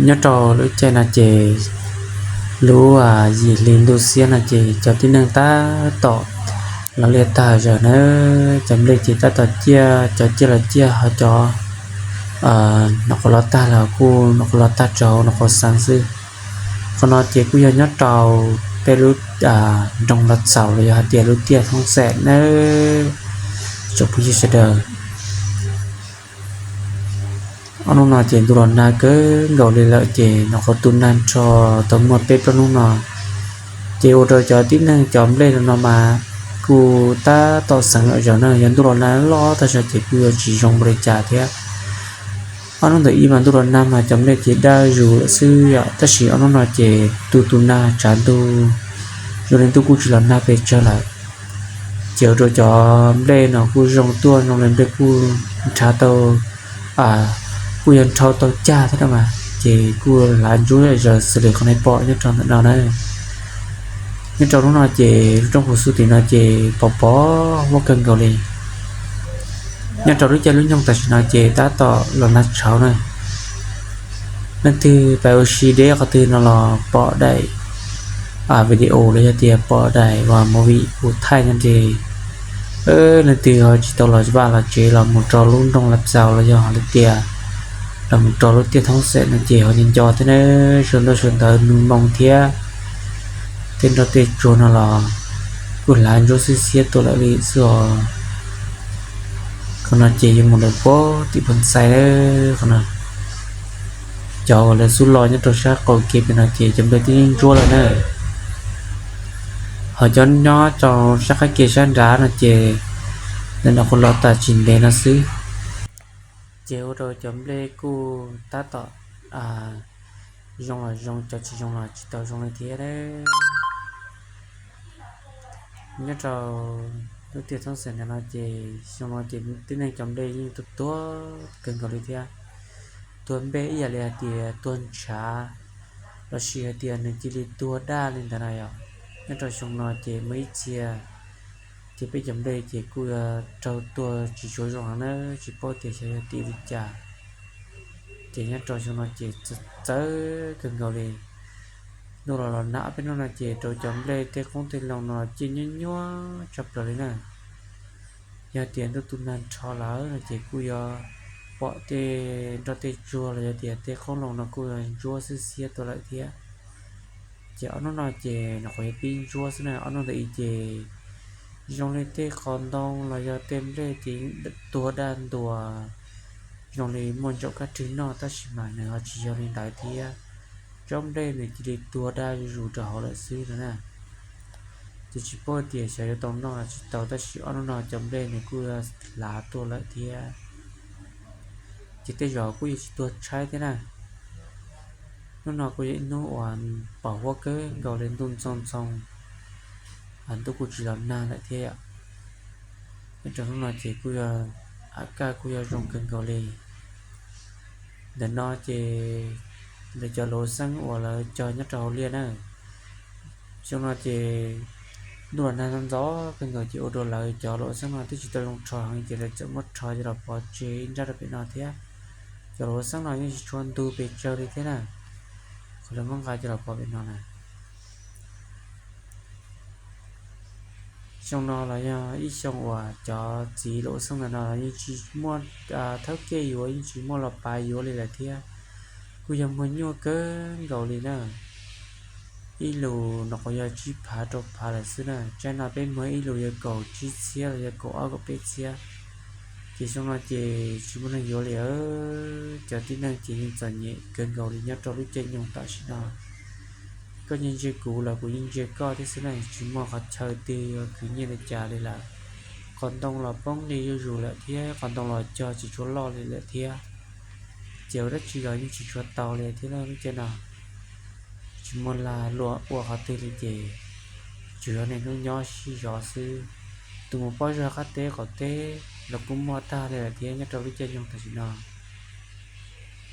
Nyob rau lub caij no ces lub yim hli ntuj xiab no ces cov tib neeg tab tom los liaj tag zog na, cov nplej ces tab tom ciaj, cov ciaj los ciaj, ho cov nyuam qhuav los tag los kuj nyuam qhuav los tag rau nyuam qhuav xeev xwb. Qhov no ces kuj yog nyob rau peb lub nroog Los Txaus los yog hais tias lub tiaj Thoob Xeem nawb tsoom phooj ywg sawv daws. Ob hnub no ces ntuj los nag kawg nkaus li lawm ces nyuam qhuav tu nag nrho tau muaj peb plaub hnub no, ces ua rau cov tib neeg cov nplej no mas kuj tab tom xeev zom zaws na. Yog ntuj los nag loj tag zog ces kuj yuav tsis zoo npaum li cas thiab. Ob hnub ntawm ib mas ntuj los nag mas cov nplej ces daj zus lawm xwb yom, tab sis ob hnub no ces tu tu nag tshav ntuj, zoo li ntuj kuj tsis los nag pes tsawg lawm, ces ua rau cov nplej no kuj zoo tuaj, zoo li nplej kuj nrhav tau, kuj yog nrhau tau cag thiab no mas, ces kuj hlav ntsuab zom zaws xws li qhov nej pom nyob rau ntawm no na. Nyob rau hnub no ces lub roob Phu Xub tim no ces pos pos huab kawg nkaus li. Nyob rau lub caij lub nyoog tam sim no ces tab tom los nag tshauv na. Leej twg pais ua si deb qhov twg no los pom daim video los yog tias pom daim movie kuv thaij no ces leej twg ho tsis tau los vaj los tsev los mus rau lub nroog Los Txaus los yog hais tias los mus rau lub tiaj Thoob Xeem no ces ho nco nco thiab na, sawv ntawv sawv ntawv nug moo thiab tej nroj tej tsuag no los kuj hlav ntsuab xwb xiab tuaj lawm li xwb os. Qhov no ces yuav mus lawm puag tim Phoos Xais lawm qhov no. Cov uas lawv xub los nyob rau sab qaum kev pem no ces cov nplej twb ntsuab lawm na. Ho cov nyob rau sab qab kev sab nrad no ces ntawm no kuj los tas tsis ntev no xwb. Ces ua rau cov nplej kuj tab tom zoo los zoo, cov tsis zoo los tsis tau zoo li thiab. Nyob rau lub tiaj Thoob Xeem ntawm no ces xyoo no ces tib neeg cov nplej yeej tuag tuag kawg nkaus li thiab. Tuag nplej ib yam li hais tias tuag ntshav lossis hais tias nws cia li tuag daj li ntawd na yom. Nyob rau xyoo no ces muaj ib txhia ces peb cov nplej ces kuj yuav raug tuag tsis tshua zoo heev na, tsis paub tias xyov yog tim li cas. Ces nyob rau xyoo no ces txawv kawg nkaus li. Ntuj los los nag ob peb hnub no ces rau cov nplej tej qoob tej loo no ciaj nyuaj nyuaj tshaj plaws li na. Yog tias ntuj tu nag nrho lawm no ces kuj yuav pom tej nroj tej tsuag los yog tias tej qoob loo no kuj yuav ntsuab xwb xiab tuaj lawm thiab. Ces ob hnub no ces nyuam qhuav yog pib ntsuab xwb na, ob hnub ntawd ib ces zoo li tej qos ntoo los yog tej nplej ces tuag daj ntua, zoo li muaj ntsaum kab rwg noj, tab sis mas nws ho tsis yog li ntawd thiab. Tsob nplej nws cia li tuag daj zuj zus rau hauv lawm xwb no na. Ces tsis paub tias xyov yuav tau noj los tsis tau, tab sis ob hnub no cov nplej nws kuj hlav tuaj lawm thiab. Ces tej zaum kuj yuav tsis tuag tshaib thiab na. Hnub no kuj yog ib hnub uas pos huab kawg nkaus li, ntuj ntxoo ntxoo, ntuj kuj tsis los nag lawm thiab yom. Nyob rau hnub no ces kuj yog, a kaj kuj yog zoo kawg nkaus li. Ntawm no ces lawv cov luv xeeb uas lawv cog nyob rau hauv liaj na, xyoo no ces ntuj los nag ntxov ntxov kawg nkaus ces ua rau lawv cov luv xeeb no twb tsis tau zoo rho heev ces lawv txawm muab rho coj los pov tseg ib nrab rau pem no thiab. Cov luv xeeb no yeej tsis tshua ntug pes tsawg li thiab na, qhov lawv muab nqa coj los pov pem no na. Xyoo no los yog ib xyoo uas cov txiv luv xeeb ntawm no los yeej tsis muaj thawj kev yuav, yeej tsis muaj los pav yuav li lawm thiab. Kuj yog muag nyuaj kawg nkaus li na. Ib lus no kuj yog tsib phav rau phav lawm xwb na, tsaib no peb muag ib lus yog kaum tsib txhiab los yog kaum ob kaum peb txhiab. Ces xyoo no ces tsis muaj neeg yuav li. Cov tib neeg ces yeej txom nyem kawg nkaus li nyob rau lub caij nyoog tam sim no. Koj yeej ntsia kuv los kuv yeej ntsia koj thiab xwb na, tsis muaj qhov chaw twg yuav khwv nyiaj li cas li lawm. Qos ntoo los poob li zuj zus lawm thiab, qos ntoo los cog tsis tshua loj li lawm thiab. Ces ua dab tsi los yeej tsis tshua tau li thiab lub caij no. Tsis muaj lag luam ua qhov twg li ces tsuas yog niaj hnub nyob sib zov xwb. Tus mus pob zog qab teb qaum teb los kuj muaj tag li lawm thiab nyob rau lub caij nyoog tam sim no.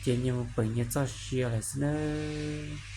Ces nyias mus peem nyias txoj sia lawm xwb nawb.